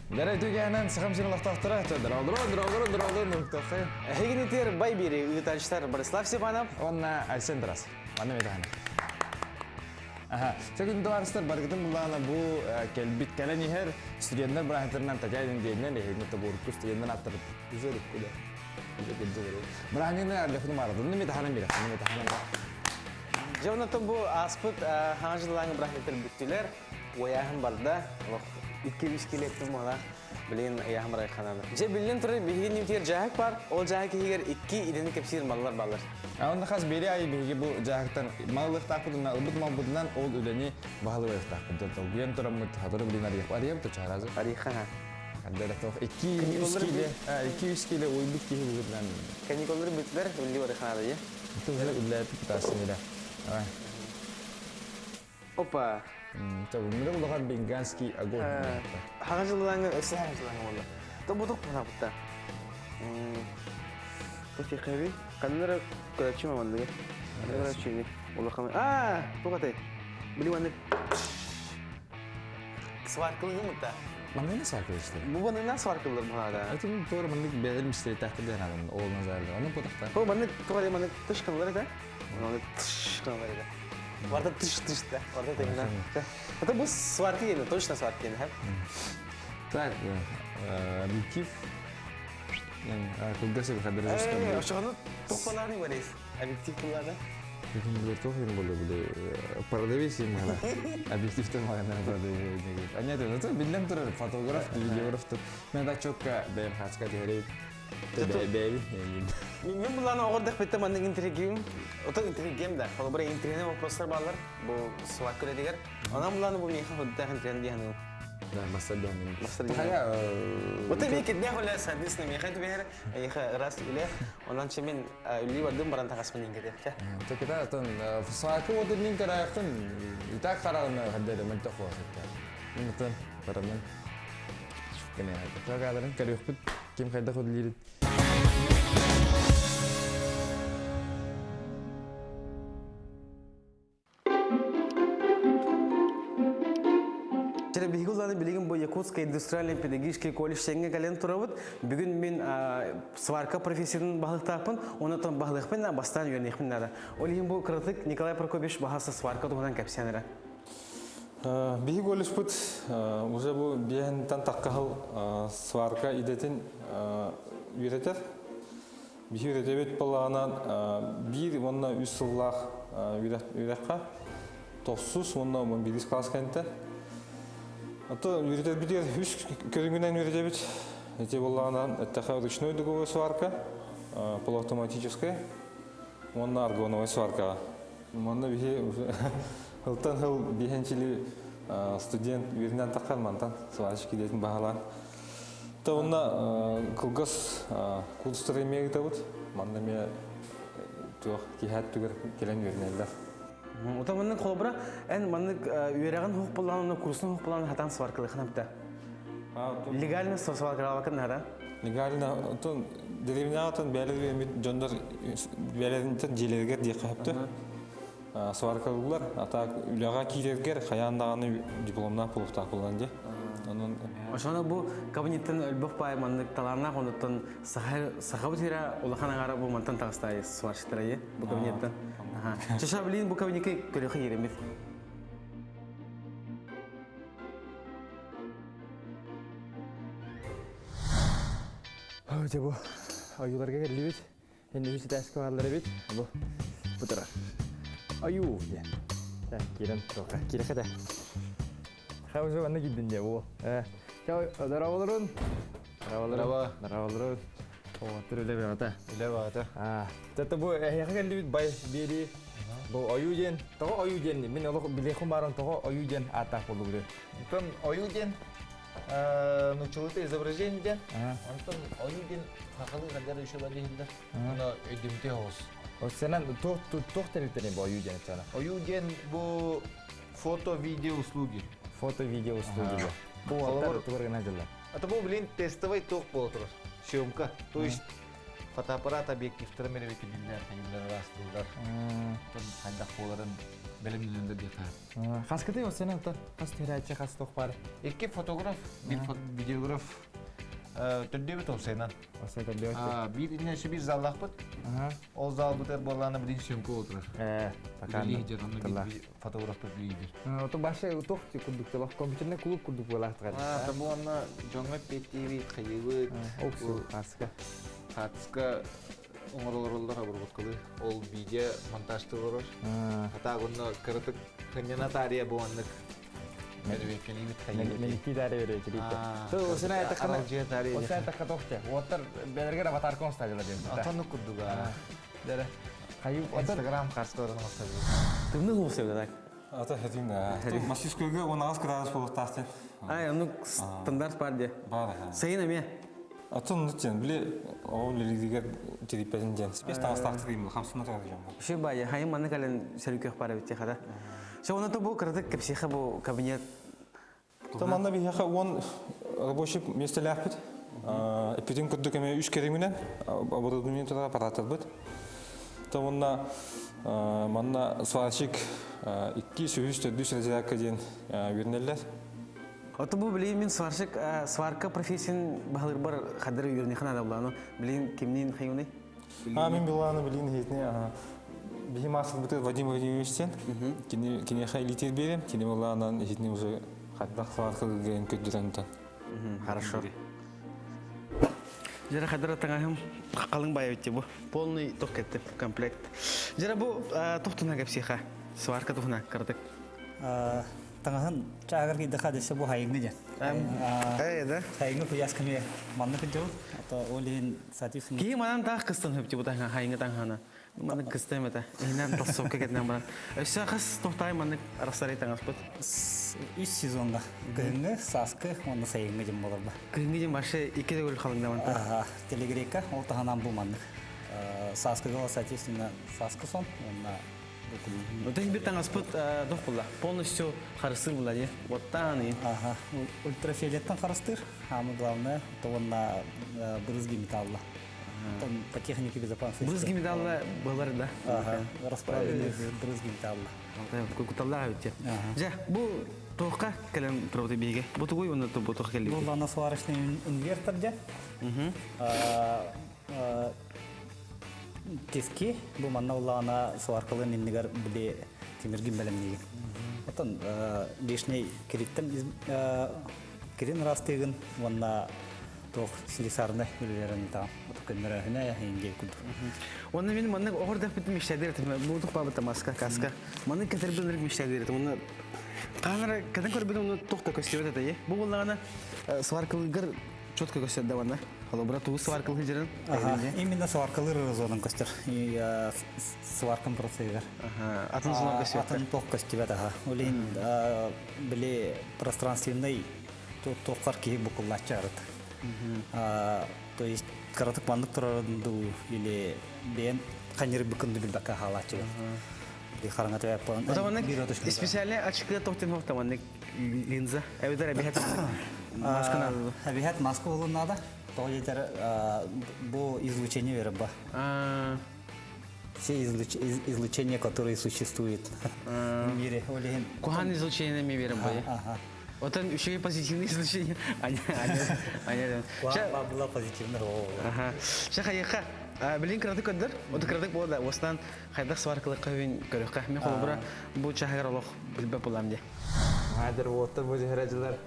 Дәрә түгәнен сахам сирин лахтахтара, дравдро, дравдро, дравдро, нуктахы. Эһигинитер бай бири ыытааччылар Борислав Степанов. Онна Айсен Тарас. Манна метахана. Аха. Сәкүн товарыстар баргытын буллаана бу келбит кэлэн иһэр студенттар бырааһынтарынан татьяйдын диэннэн эһигини тобурку студенттар аттар үзөр куда. Бырааһынньыгын ардахын марадын метахана мира. Метахана. Дьэ онтон бу ааспыт хаҥа жыллааҥы бырааһынньыктар бүттүлэр. Уойааһын барда. Олох 2-3 килиэттин буола. Билигин ыйааһын барай хананы. Дьэ биллэн турар биһиги нимтигэр дьааһык бар. Ол дьааһык иһигэр икки идэни кэпсиир маллар баллар. Онно хас биэри айы биһиги бу дьааһыктан маллыахтаахпытынан ылбыт малбытынан ол үлэни баһылыахтаахпыт. Дьон долгуйан тураммыт хатыры билин арыйах арыйабыт чааразы. Арыйха. Хаддара тоох 2-3 киле, 2-3 киле уйбут киһи быһыытынан. Каникуллар бүттүлэр, үлли барыханада е. Тылы үллээппит тасынира. Опа. Мына улахан бенганский огонь. Хаҥа жыллааҥы өссө хаҥа жыллааҥы буолла. То бутук панапытта. Тофиқеви. Каннара көрөччү мамандыга. Көрөччү улахан. Аа, тугатай. Били ваны сваркылыгы мытта. Манныгы сваркылышты. Бу банына сваркылыр буһада. Это туора маннык бэйэлэр мистере тахтыр анан ол назарлы. Аны потахта. Бу маннык тугатай маннык тышкынлар это. Оны тыш кылар Барда тыш тыш да. Барда тегина. Это бу сварка ени, точно сварка ени, Так, объектив. Кылгас хадыр жестко. Ошону тохпаларын барес. Объектив кыллада. Тоох юм болду били продавец юм гана. Объективтен магана продавец. А нет, это биллен турар фотограф, видеограф тут. Мен да чокка бэм хацка дерей. Бэби. Мен буланы оҕордох бетте маннык интригим. Ото интригем да. Холобура интригне вопростар баалар. Бу сварка үлэтигэр. Онон буланы бу миэхэ худдаах интригем диэн Да, мастер диэн. Мастер диэн. Ото мен киднэх үлэ соответственно миэхэ түбэһэр эйиэхэ ырас үлэ. Онон че мен үлли бардым баран тахаспын иҥкете. Текета отон сварка вот мин караахын итак харагына хаддere мөлтөх буолсатта. Мин барамын. Кене хаддere көрүөхпүт ким хайдах үллиирит. Чere биһиги улааны билигин бу Якутский индустриальный педагогический колледж сеҥҥэ кэлэн турабыт. Бүгүн мин сварка профессиятын баһылыктаахпын, онон баһылыахпын да бастаан үөрэниэхпин наада. Ол иһин бу кыратык Николай Прокопьевич баһааса сварка туһунан кэпсээн эрэ. Биһиги колледжпыт уже бу биэһинтэн таххаһыл сварка идэтин үөрэтэр. Биһиги үөрэтэбит былаанан биир уонна үс сыллаах үөрэххэ тохсус уонна биирис класс кэнтэ. Ото үөрэтэрбитигэр үс көрүҥүнэн үөрэтэбит. Ити былаанан эттэхэ ручной дуговой сварка, полуавтоматическая уонна аргоновая сваркаҕа. Манна биһи сылтан сыл биһэнчили студент үөрэнэн таххар мантан сварщик идэтин баһалаан. Та онна кылгас курстар эмиэ ыытабыт. Манна эмиэ туох киһээт түгэр кэлэн үөрэнэллэр. Ота маннык холобура эн маннык үөрэҕин хух буллаан онно курсун хух буллаан хатан сваркалыхын апта. Легально сваркалабакын нада. Легально отон деревняҕа бээлэр дьоннор бээлэринтэн дьиэлэригэр диэххэ сөптө. Сваркалыылар, а так үлэҕэ киирэргэр хайаан даҕаны дипломнаах буолуохтаах буолан дии. Онон Ошоно бу кабинеттен өлбөх пай маннык талааннаах онуттан сахабыт сирэ улахан аҥаара бу мантан таҕыстаайы сварщиктарайы бу кабинеттен. Чаша билин бу кабинетке көрөхө иремит. Дьэ бу ойууларга кэллибит. Енді үс этээскэ бааллар эбит. Бу бу турар. Аю диэн. Тэ киирэн туруохха. Киирэхэ тэ. Хаузу манна киирдин дьэ бу. Э. Чао, здороволорун. Здороволорун. Здороволорун. О, тур үлэ баҕата. Үлэ баҕата. Аа, тата бу эһиэхэ кэллибит бай биэри. Бу ою диэн, тоҕо ою диэн мин олох билиэххин бааран тоҕо ою диэн ааттаах буоллугу. Онтон ою диэн нуччалыыта изображение диэн. Онтон ойуу диэн хахалы хаддар еще бар диһиллэр. Оно өйдөмтө оҕус. Сенен туох туох тэрилтэни бу ойуу диэн этсана? Ойуу диэн бу фото-видео услуги. Фото-видео услуги. Бу алабар тугар гына дьылла. Это бу блин тестовый туох буола турар. Съемка. То есть фотоаппарат объективтары меребекилдилер, хайыллар, растылдар. Тон хайдах буоларын. Бэлэмнэнэллэр диэххэ. Хаскыты осена оттон хас түһэрээччи хас туох баар? Икки фотограф, биир видеограф төрдүөбүт олсайынан. Осай төрдүөбүт. Биир иннэши биир заллаахпыт. Ол залбытыгар буоллаана билин съемка отырар. Пока. Лидер, онно биир фотограф лидер. Ото баша туох курдук телох компьютерный клуб курдук буолаахтар. Табу онно дьоҥҥо петтиибит, хайыбыт. Оксу, хаска. Хатска оҥоролороллор обработкалыы. Ол видео монтажты олорор. Хата онно кыратык хынньана таарыйа бу оннук Мэрбеккэлиибит хайыбыт. Мэликтии таарыйа берекелиит. Осена этакана Осена этакка тохте. Уоттар бэлэргер аватар констадилар диэн. Атонну курдуга. Дere. Хайы Инстаграм харстарын оҥостоллор. Тымны хуусебда так. Ата хэтин Масискөйгө 18 градус буолуохтаах диэн. Ай, ону стандарт бар де. Бар. Сайын эмиэ. Атын диэн, били ол лилигер тириппэтин диэн. Спес таҥастаахтык имил хамсына тагы Үшү бай, хайын манны кэлэн сөрүкөх бар эбит хата. Все, оны бу кыратык кэпсиэхэ бу кабинет. То манна биһиэхэ 10 рабочий миэстэлээхпит. Эппитин курдук эмэ үс кэриҥинэн оборудование турар аппарааттарбыт. То манна манна сварщик икки сүһүс төрдүс разрядка диэн үөрэнэллэр. Ото бу билигин мин сварщик сварка профессиятын баһылырбар хадыр үөрэнихин наада булану. Билигин кимнин хайуный? А мин биланы билин хитни биһи маастарбыт Вадим Владимировичтен кини киниэхэ илиитир биэрем кини булаанан хитни уже хаддах сварка гэн көрдүрэнтэн. Хорошо. Жара хадыр таҥаһым қалың бай бу. Полный тох кетти комплект. Жара бу тохтуна кепсиха. Сварка тухна кырдык. Таҥаһын чаагар кийдэхэ десе бу хайыҥны диэн. Э, да? Хайыҥы куйаас кэмигэр манна кырдьабыт. Ото ол иһин соответственно Киһи манан таах кыстан хөптү бу таҥа хайыҥы таҥхана. Маннык кыстым это. Иһинэн толсовка кетинэн баран. Өссө хас тохтай маннык арасарай таҥаспыт. Үс сезонга. Кыһыҥҥы, сааскы уонна сайыҥҥы дьин буоларба. Кыһыҥҥы дьин вообще икки төгүл халыҥдаманта. Ага, телегрейка ол таһынан бу маннык. Сааскыга соответственно сааскы сон уонна Вот бир таҥаспыт дох була. Полностью харыстыр була дии. Оттан и. Ага, ультрафиолеттан харыстыр. Самое главное, то уонна брызги металла. Там по технике безопасности. Брызги металла былар да. Ага, расправленные брызги металла. Куталлаа үтте. Жа, бу тоққа кэлэн турабыт биһиге. Бу тугуй уонна бу тоқ кэлли. Бу лана сварочный инвертор дьэ. Тиски бу манна улаана сваркалын иннигэр били тимиргин бэлэмниигин. Оттон лишний кириттен кирин ырастыыгын уонна туох слесарнай үлэлэрин таам көннөрөөһүнэ иһин курдук. Онно мин маннык оҕор дэхпитин мечтадыр этим. Бу тух бабыта маска, каска. Маннык кэтэрбин мечтадыр этим. Онно хаанара кэтэн көрбүтүм онно туох да көстүбэт этэ. Бу буллаҕына сваркалыгар четко көстөр да ванна. Холобура тугу сваркалыы дьэрин. Именно сваркалыр зонан көстөр. И сваркан процессор. Атын зонан көстүбэт. Атын туох көстүбэт аха. Олин били пространственный туоххар киһи букуллааччы арыт. То есть кыратык маннык турарын дуу или бэйэн ханньыры быкынды билбэккэ хаалааччы. Хараҥа төбөп Ото маннык специальный очки тохтен хохта маннык линза. Эбэтэр эбиһэт маска надо. Эбиһэт маска болуун надо. Тоҕо диэтэр бу излучение берер ба. Все излучения, которые существуют в мире. Кухан излучение ми берем бу. Отон үчүгэй позитивный излучение. Аня, аня, аня. Кухан была позитивный. Ага. Ша хайыха. Билин кыратык көдөр. Ото кыратык болда. Остан хайдах сваркалык көбүн көрөккө. Мен холобура бу чахагар олох билбеп булам де. Хадыр уоттар бу жыһырачылар.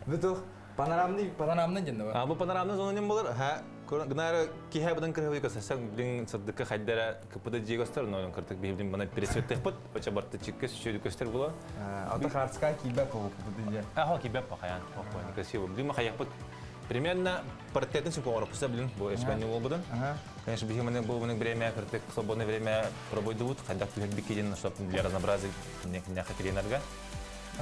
Бу панорамный панорамный дьэн А бу панорамный зона нем болар. Ха, гынары киһэ быдан кырһыбый көсөсөң билин сырдыкка хайдара кыпыда жиэ көстөр, но кыртык биһибдин бана пересветтехпит, оча барты чикке сүчөдү көстөр була. Ата хартска кибеп болу кыпыда дьэ. Аха кибеп пахаян. Охо, некрасиво. Билин махаяхпыт. Примерно портретин сүп оҥороппуса билин бу эспэнни буолбутун. Конечно, биһи маны бу маны время кыртык свободное время пробойдубут, хайдах түһэрбиккидин, чтобы для разнообразия не хатыринарга.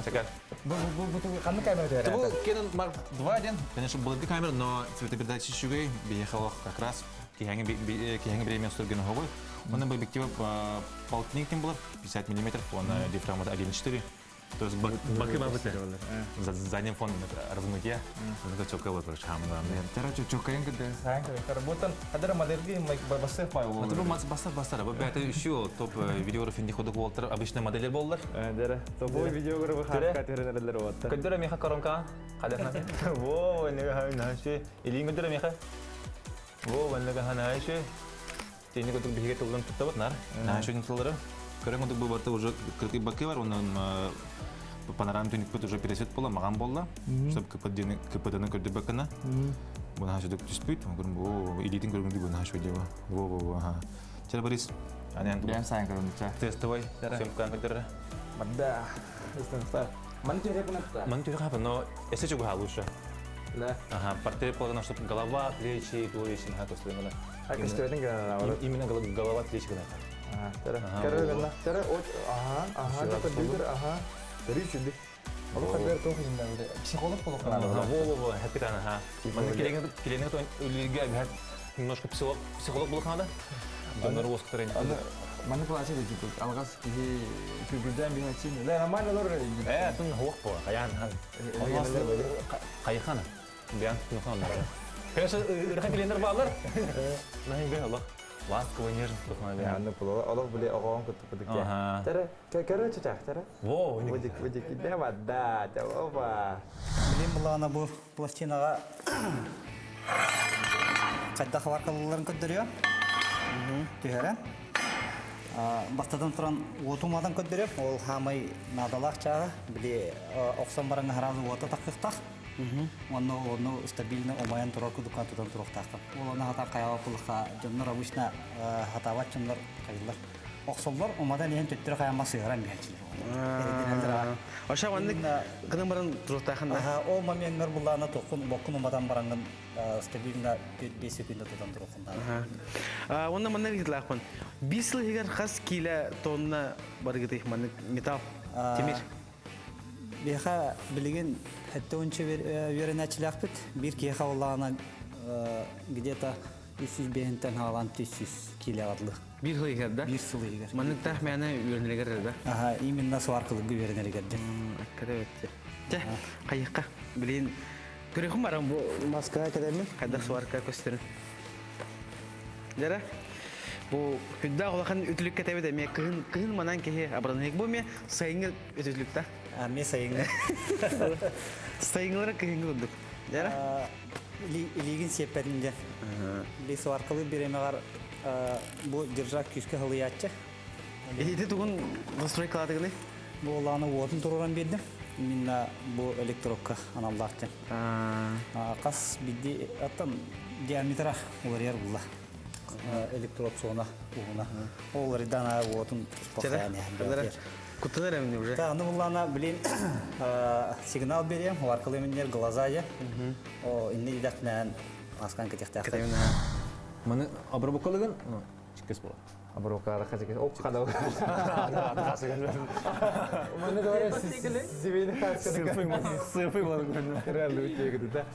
Такая. Бу бу бу бу ханнык камера Это был түһэр? Canon Mark II ден. Конечно, был камера, но цветопередача үчүгэй, биһиэхэ как раз киһиҥи время устурген оһогой. Онон бу объектива полтинник тем было, 50 мм, он диафрагма 1.4. То есть баки бабыты. Задним фон размытие. Это чокка вот короче, самое главное. Тара чоккайын кыды. Сайн кыды. Работан хадара модельги басыр пай А то мас басар басар. Бу бәте еще топ видеограф инди ходок болтыр. Обычно модельер боллар. Дere. Топовой видеограф харка теренерлер отта. Көдөрө меха коронка. Кадахна. Во, неге хай нахши. Илин көдөрө меха. Во, неге ханайши. Тени көтүк биһиге тылдан туттабыт нар. Нахши тыллары. Көрөн көтүк бу барта уже кыркы бакы бар, онун панорам түнүкпүт уже пересвет бола, маган болла. Чтобы КПД-ны КПД-ны көрдү бакына. Бу нахши дөк түспүт. Көрүн бу илитин көргөндү бу нахши дева. Во, во, во, ага. Чара Борис. Анян Бәм сайн көрүнүчө. тестовый съемканы көдөрө. Манда. Истен Ман терек унатта. Ман түрі но если чего лучше. Да. Ага, портрет положено, чтобы голова, плечи, туловище, ага, то есть именно. А көстөрдүн гана. Именно голова, плечи, гана. Тара. Кара гана. Тара от ага, ага, компьютер, ага. Тери чүдү. Ол кадar тоқ жинда психолог болуп Ага, во, во, во, капитан, ага. Маны келеген келеген то үлерге обязательно немножко психолог, психолог болуп надо. Донор воск тренинг. Аны маны плачы деп тип алгас кихи күгүрден бихачин. Да нормально лор. Э, тун хуак по, каян хан. Кайхана. Биан тун Конечно, ырхан келендер балар. Нахин бе Аллах. Ласковый, нежный тухан. Аны була Аллах биле огон күтүп күтүк. Ага. Тара, короче чах, тара. Во, Выдик, выдик, иде вода, опа. Билим булаана бу пластинаға қайда хабар көддөрүө. Түһәрен. Бастадан туран уотумадан көддөрүө. Ол хамай надалах чаға били оксон бараңа харазы уота тақықтақ. Онно оны стабильно омаян турар кудукан тутан туруктаакы. Ол оны хата каяба пулха дьоннор обычно хатабат дьоннор кайылар. Оксоллор омадан иһэн төттөрө каянма сыгыран биһачилер. Оша ваннык гынан баран туруктахан да. Аха, ол моментнер буллаана токун боккун омадан барангын стабильно 4-5 секунда тутан турукунда. Онна манна гитлахпын. Бис лыгар хас киле тонна баргытых маннык металл. Темир. Биха билигин хәтта онча веренәчиләкбит. Бир киха уллаана где-то 300 бентен халан 300 киле адлы. Бир лыгар да. Бир сыл егер. Маннык тах мәне үйренелгер да. Аха, именно сваркылыгы веренелгерде. Аккада өтте. Жа, кайыкка. Билин көрөхүм барам бу маска кедемен, кайда сварка көстөрүн. Жара. Бу хүддә улахан үтүлүк кетебе де кыһын кыһын манан кеһи абранык бу ме сайыңы үтүлүк та. А ме сайыңы. Сайыңлары кыһынгы булдук. Жара. Илигин сеппәтинде. Ли сваркылы биремегар бу держак күскә хылыячы. Эти тугун настройкаладыгыны. Бу уланы уотун туруран бердим. Именно бу электрокка аналлаахтын. Қас бидди аттан диаметра улар булла. Электрод зона угуна. Ол ридана уотун Жара. Кутунар эмне уже. Та, ну буллана, блин, сигнал берем, аркылы минер глаза я. О, инне дидакнан аскан кетехтә. Кетемин. Маны обработкалыгын, ну, чикес була. Аброкара хазык. Оп кадау. Маны говорят, сибейни Сыфы була. Реально өтө да.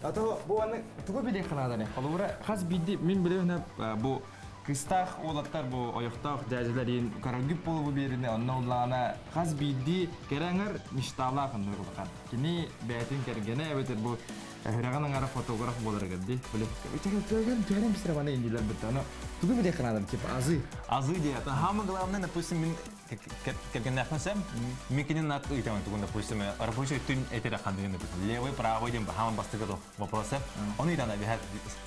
А то бу аны тугу биле канаданы. Холура хас бидди мин биле бу кыстах олаттар бу оюктах жажылар карагүп болу берине онна улана хас бидди кереңер миштала ханды улахан. Кини бәтин кергене эбетер бу Хөраган аңара фотограф болар гәдди. Биле. Үтәгә түгән түгән бисер мана индилер бит. Аны тугу биле канаданы типа азы. Азы де, это самое главное, допустим, мин кергеннәхмәсәм, мин кенен нат үтәмен тугын, допустим, рабочий түн этер хандыгын, допустим, левый, правый дем, хаман бастыгы вопросы. Он и да,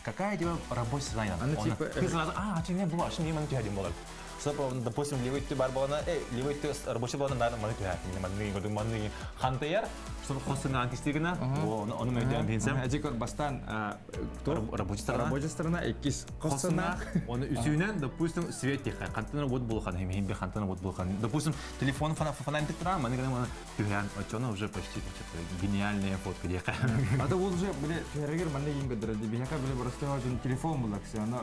какая тебе рабочая страна? Аны типа, Ты сразу, а, че не было, что не маны тюхадим болар. Допустим, левый ты бар болана, левый ты рабочий болана, надо маны тюхадим, маны маны маны хантаяр, чтобы хостына антистигна, он он мы пенсем. Әжек бастан Рабочая сторона. Рабочая сторона иккис. Хосына, он үсүүнен, допустим, свет тиха, хантына вот булхан, хим хим хантына вот булхан. Допустим, телефон фона фонарь тра, маны гана түһән, очона уже почти гениальная фотка диха. А то ол уже биле түһәргер манна кийин көдөрө ди. Бияка биле просто телефон булак аны.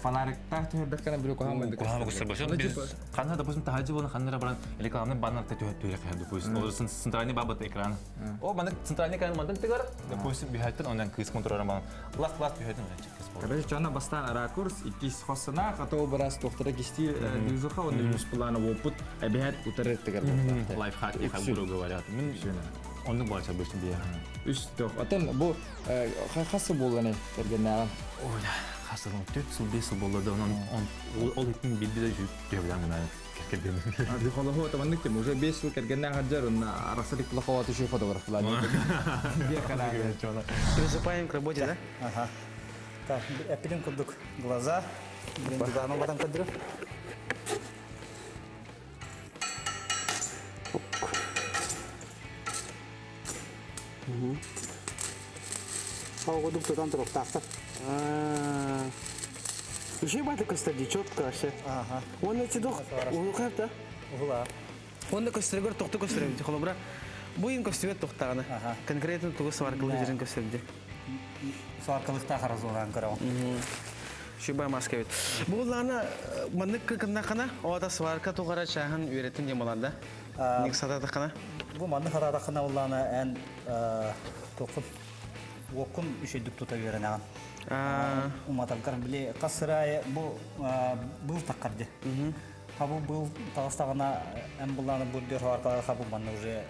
Фонариктаах түһэрдэххинэ били куһаҕан бандык Куһаҕан көстөр бошон Ну, типа, ханна допустим таһаджы болан ханна баран рекламный баннер та түһэ түһэ кыһар допустим ол центральный бабыт экран о маннык центральный экран мантан тыгар допустим бүһәттен онан кыыс контролер балан лас лас бүһәттен онан чеккес болар Короче, чона бастаан ракурс, иккис хоссанаах, а то бырас туохтара кистиир движуха, он үс плана опыт, эбэһэт утары тыгар буолтаах. Лайфхак, грубо говоря. Мин оннук барча быштым бия. Үс тох. Отон бу хас буолланы кэргэннээҕин? Ой, хас сыл, 4 сыл, 5 сыл буолла да, онон ол итин билди да жүк төбүлэн гына кэргэн. Холоһу отаманнык тем уже 5 сыл кэргэннээх хаджар, онна арасырык плохого түшү фотографлар. Приступаем к работе, да? Ага. Так, эпилин курдук глаза. Блин, дугаанын батан көрдүрүм. Оҕудук тутан туруктаахтар. Еще баты көстөр дии, четко вообще. Ага. Уонна чудох, улукар да? Угула. Уонна көстөргөр тохту көстөрөбүт. Холобура, бу им көстүбэт тохтаҕына. Конкретно тугу сваркалыы жерин көстөрдү. Сваркалыктаах разунаан көрөҕүн. Шуба маска эбит. Бу лана маннык кыннахана, оата сварка тугара чааһын үөрэтин диэн болар да? Ник сататаххына? Бу маннык сатаатаххына уллаана эн туоххун уоккун үчүгдүк тута үөрэнэҕин. Уматаргар били хас сыраайы бу быыл таххар дии. Хабы быыл таҕыстаҕына эн буллааны бурдер хабаркалар хабы манна уже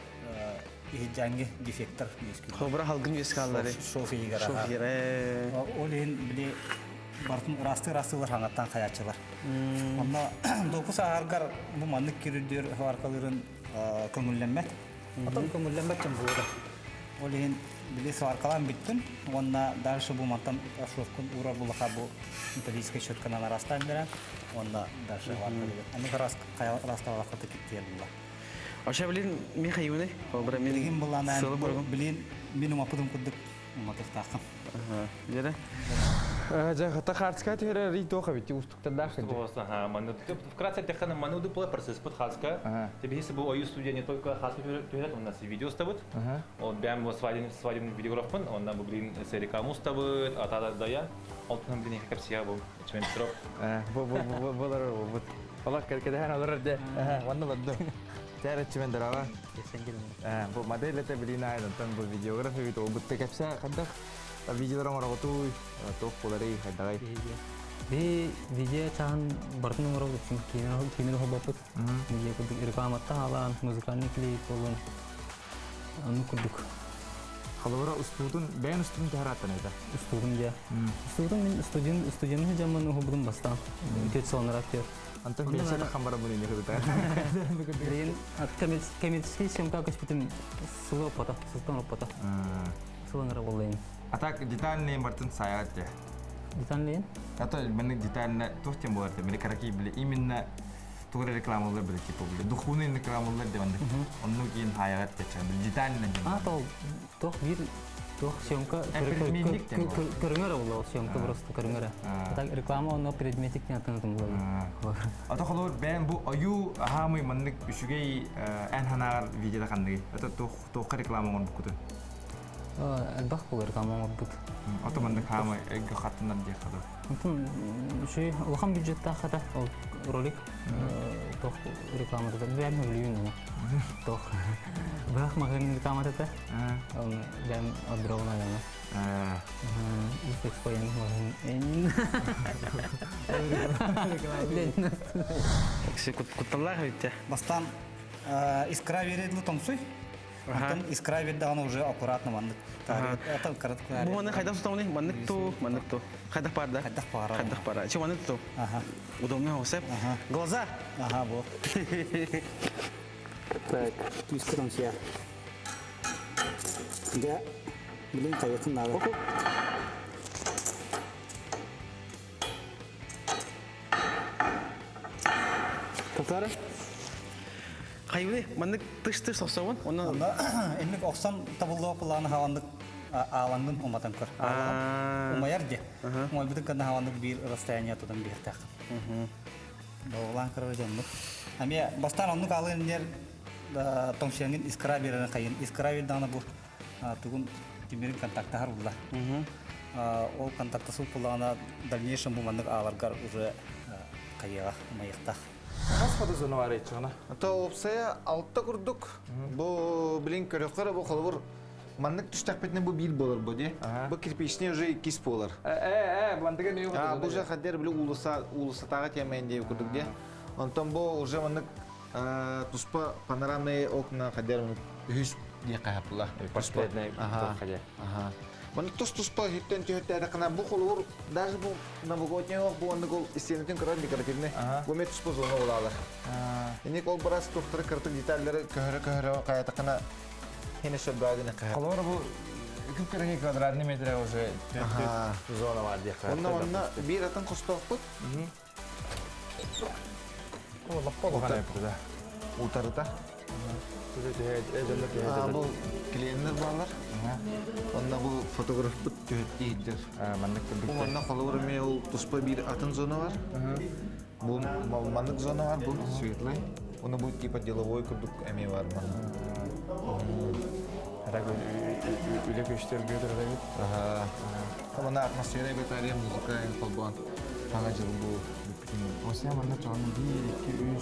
иһиджанги дефектор үөскүүр. Хобра халгын үөскааллары. Шов иһигэр. Шов Ол иһин били бартын ыраастыы-ыраастыылар хаҥаттан хайааччылар. Онно допус ааһаргар бу маннык кирүрдүөр сваркалыырын көҥүллэммэт. Отон көҥүллэммэт дьон буолар. Ол иһин били сваркалаан бүттүн уонна дальше бу мантан шовкун уурар булаха бу металлическай щетканан араастаан берен уонна дальше сваркалыыр. Аны ыраастаабакка киттиэр була. Оша билин ми хайыны? Обра мен Билигин буллаана билин мин умаппытым курдук уматыктааххын. Дьэрэ. Дьэ, хата хаарцка түһэрэр рий туох эбит, уустуктардаах Ага, маны вкратце техана маны удупла процесс под хаска. Тебе если бы ою студия не только хаска түһэрет, у нас и видео ставит. Он бям его свадебный свадебный видеографпын, он нам блин с рекламу ставит, а та да я. Он там блин как все был. Чем Петров. Бу бу бу бу бу Олох кэркэдэһэн олорор дэ. Онно бадды. Тәрәччимен дорога. Бу модель это билин айдан бу видеограф бит ол бутта кепсе хаддах видеолар оҥорогутуй туох буларый хайдагай. Би видео чаһын бартын оҥоробут киинэ холбоппут. Видео курдук рекламатта хаалаан, музыкальный клип болун. Ону курдук. Холобура устуутун бэйэн устуутун таһарааттан это. Устуутун дьэ. Устуутун мин студент студент дьаммын уһубутум бастаан. Төт сыланар актер. Антон пенсия таххан барабын ини кытта. Билигин коммерческий съемка көспүтүм сылы оппата, сылтан оппата. Сыланара боллайын. А так детальные бартын саят те. Детальные? А то мен детально туох тем болар те, мен караки били именно тугура рекламалар били типа били духовный рекламалар деп анда. Онну кийин хаягат те детально. А то туох биир туох съемка көрүҥэр буолла съемка просто көрүҥэрэ. Так реклама онно предметик диэн аттанытым буолла. Ата холор бэйэм бу ойуу аһаамый маннык үчүгэй эн ханааҕар видеода ханныгый? Ата туох туохха реклама оҥорбуккутун? Элбэх буолар реклама оҥорбут. Ото маннык хаамай өйгө хаттанар диэххэ дуу. Онтон үчүгэй улахан бюджеттаах хата ол ролик туох рекламата бэйэм өлүүн аны. Туох быһах маҕаһыын рекламата Оны бэйэм ордуробун айана. Экспоен маҕаһыын Кутталлаах эбит Бастаан искра береді тоҥсуй. Оттон искра бердаҕына уже аккуратно маннык. Бу маны хайдах тутаҕыный? Маннык ту, маннык ту. Хайдах баар да? Хайдах баара. Хайдах баара. Че маннык ту? Удобно осеп. Глаза. Ага, бу. Так, искра тоҥсуйа. Дьэ, билин хайатын наада. Татара. Хайвы, маннык тыш-тыш сособун. Онно Инник охсон табыллоо пылааны хаваннык аалаңгын уматан көр. Умайар де. Умайбытын кэннэ хаваннык биир расстояние тутан биэртээх. Доҕулаан көрөр дьоннук. Эмиэ бастаан оннук аалыын иннер тоҥсуяҥын искра биэрэн хайын. Искра биэрдэҕинэ бу тугун тимирин контактаһар булла. Ол контакта суох буоллаҕына дальнейшем бу маннык ааларгар уже хайыаҕа умайыахтаах. Хас фотозона бар иччиҕына? То уопсайа алта курдук бу билин көрөххө бу холобур маннык түстэхпитинэ бу биир буолар бу дии. Бу кирпичный уже иккис буолар. Э, э, бандыга не А, бу уже хадер били улуса улусатааҕы тиэмэйин диэби курдук дии. Онтон бу уже маннык туспа панорамные окна хадер маннык үһүс диэххэ хаппыла. Портретный Ага. Маннык тус-туспа үһүттэн түһүттээтэххинэ бу холобур даже бу новогодний ох бу оннук ол истиэнэтин көрөр декоративный бу эмиэ туспа зона буолаалар. Инник ол барас туохтары кыратык детальлары көһөрө-көһөрө хайатаххына хине сөббаагына каһар. Холобур бу күп көрүҥү квадратный метр уже зона бар диэххэ. Онно манна биир атын хостоохпут. Утарыта. Бу клиеннер баалар. Онно бу фотографпыт түһэттии иһдэр. Бу манна холобур эмиэ ол туспа биир атын зона бар. Бу маннык зона бар, бу светлый. Уну бу типа деловой курдук эмиэ бар манна. Так үлэ көстөр бит. Манна атмосфера бетария музыка холбоон саҥа дьыл бу бүппүтүн. Осия манна чоҕун 1, 2, 3,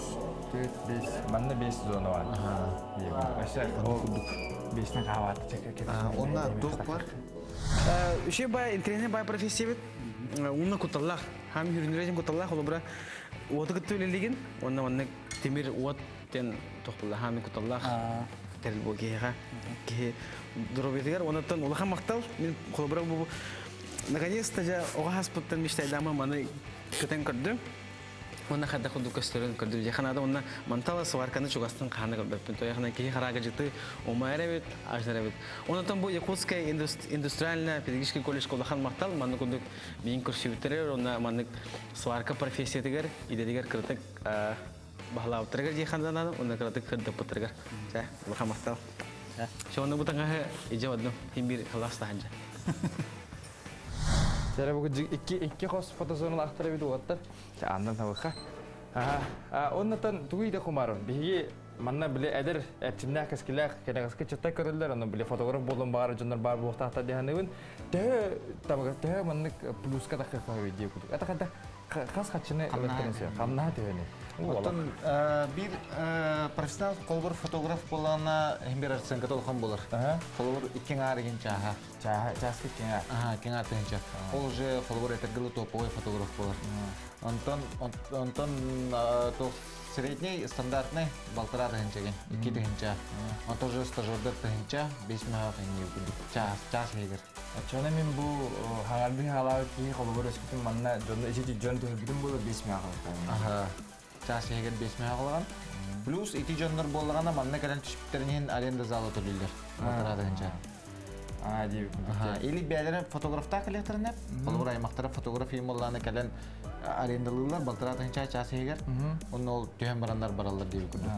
4, 5. Манна 5 зона бар. Вообще ол курдук. Бестен хаават Онна туох бар? Үше бай интернет бай профессия бит. Уна куталлах. Хам хүрүнүрәжин куталлах олобра. Уоты кытты үлелеген. Онна манна темир уот тен тохпулла хами куталлах. Терил бу киһиэхэ. Киһи доруобуйатыгар онуттан улахан махтал. Мин холобура бу наконец-то дьэ оҕо хаспыттан мечтайдаама маны көтөн көрдүм. Уонна хайдах курдук көстөрүн көрдүм. Дьэ ханаада уонна мантала сварканы чугастан хаана көрбөппүн. Тояхына киһи харага жыты умайар эбит, аждар эбит. Онотон бу Якутская индустриальная педагогический колледж улахан махтал маннык курдук миин көрсүбүттэрэр уонна маннык сварка профессиятыгар идэтигэр кыратык баһылаабыттарыгар дии ханданадым уонна кыратык кырдаппыттарыгар. Чэ, улахан махтал. Чэ, бу таҥаһы ижэ одну хин бир халаас таһанжа. Сэрэ бу икки икки хос фотозоналаахтар эбит уоттар. Андан табыха. Оннотон тугуй да кумарым. Биһиги манна биле эдэр эрчимнээх кэскилээх кэнэҕэски чытта көрөллөр, онно биле фотограф буолан баара дьоннор баар буолуохтаахтар диһаныбын. Төһө табыга төһө маннык плюска таххыахха дии курдук. Ата хата хас хаччыны ылаттарын сөп. Хамнаһа төһөнү. Оттон бир профессионал холобур фотограф буоллаҕына иһин бир расценката улахан буолар. Холобур икки аҥаар игин чааһа. Чааһа чааска икки аҥаар. Аха, икки аҥаар тыһыынча. Ол уже холобур этэргилы топовой фотограф буолар. Онтон онтон туох средний стандартный балтараа тыһыынча икки тыһыынча. Онтон уже стажердар тыһыынча, бес мөһөөх инни курдук чаас чаас иһигэр. Оччоно мин бу хаҥардыы хаалаабыт киһи холобур өскүтүн манна дьонно ичи дьон түһэрбитин буолар бес мөһөөх Аха. Чаас иһигэр бес мөһөөх ылаҕын. Плюс ити дьоннор буоллаҕына манна кэлэн түспүттэрин иһин аренда зала төлүүллэр. Балтараа тыһыынча. Аа диэбит. Или бэйэлэрэ фотографтаах кэлиэхтэринэ, холобур аймахтара фотограф буоллаҕына кэлэн арендалыыллар балтараа тыһыынча чаас иһигэр. Онно ол түһэн бараннар бараллар диэбит курдук.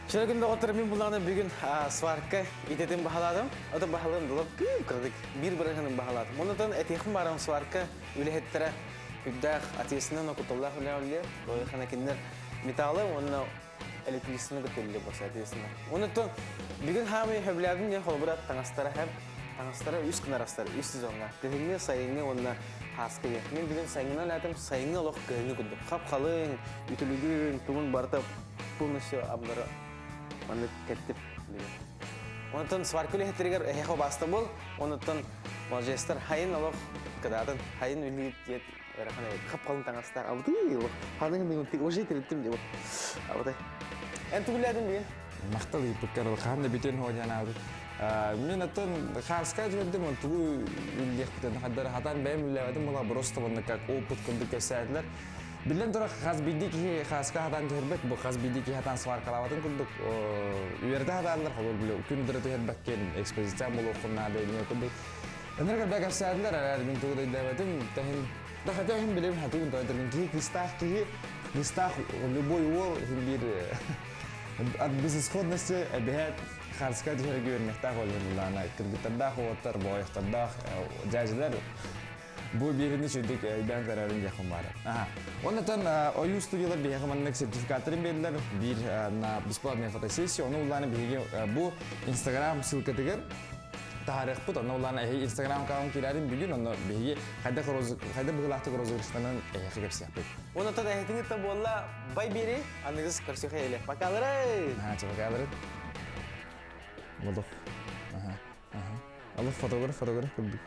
Чыра күн доҕоттор мин буллаҕына бүгүн сварка идэтин баһалаатым. Ото баһалыым дылып күүм кырдык биир бырыһынын баһалаатым. Онутан этиэхпин барам сварка үлэһиттэрэ үрдээх ответственный куталлаах үлэ үлэ. Хана кинилэр металлы уонна электричествоны көтөллө бу соответственно. Онутан бүгүн хаамый хөбләбим не холобура таҥастара хэм таҥастара үс кынарастар үс сезонга. Кыһыҥҥы, сайыҥҥы уонна хааскыйы. Мин бүгүн сайыҥҥынан этим сайыҥҥы олох кыһыҥҥы курдук. Хап-халыҥ, үтүлүгүн, тугун барыта полностью абылары маннык кэттип Онтон сварка үлэһиттэригэр эһиэхэ убааста бол, онуттан молодежтар хайын олох кыдаатын, хайын үлүйүт диэт ыарахан эбит. Хап-халыҥ таҥастаах абытыы олох. Ханыҥ уже тириттим диэбит. Абытай. Эн тугулаадын бүгүн? Махтал ыйыппыккар хаһан да бүтүн хоодьан аабыт. Мин оттон хааска түһэрдим, он тугу үллиэхпитин хаддар хатан бэйэм үллээбэтим була просто онно как опыт курдук кэпсээтилэр. Биллэн турар хас биирдии киһи хааска хатан түһэрбэт, бу хас биирдии киһи хатан сваркалаабатын курдук үөрдэ хатааннар холор биле күн дыры түһэрбэккин экспозиция буолуоххун наада эмиэ курдук. Энергия бэ кэпсээтилэр, эрээр мин тугу да өйдөөбөтүм, тэһин да хотя иһин билим хатыгын тойдыргын киһи кыстаах киһи кыстаах любой уол иһин биир от безысходности эбэһээт харска түһэргэ үөрэнэхтээх олорулаана кыргыттардаах уоттар боойохтордоох дьээдьилэр. Бу биэрини сүрдүк өйдөөн көрөрүн диэххин баара. Оннотон ойуу студиялар биһиэхэ маннык сертификаттарын биэрдилэр. Биир на бесплатная фотосессия. Ону улааны биһиги бу Инстаграм ссылкатыгар таһаарыахпыт. Онно улаана эһи Инстаграм аккаунт киирэрин бүгүн, онно биһиги хайдах хайдах быһыылаахтык розыгрыштанан эһиэхэ кэпсиэхпит. Оннотон эһитиҥит да буолла бай биэри аныгыс көрсүөхэ эле. Покалары! Ага, покалары. Молох. Ага, ага. Аллах фотограф, фотограф курдук.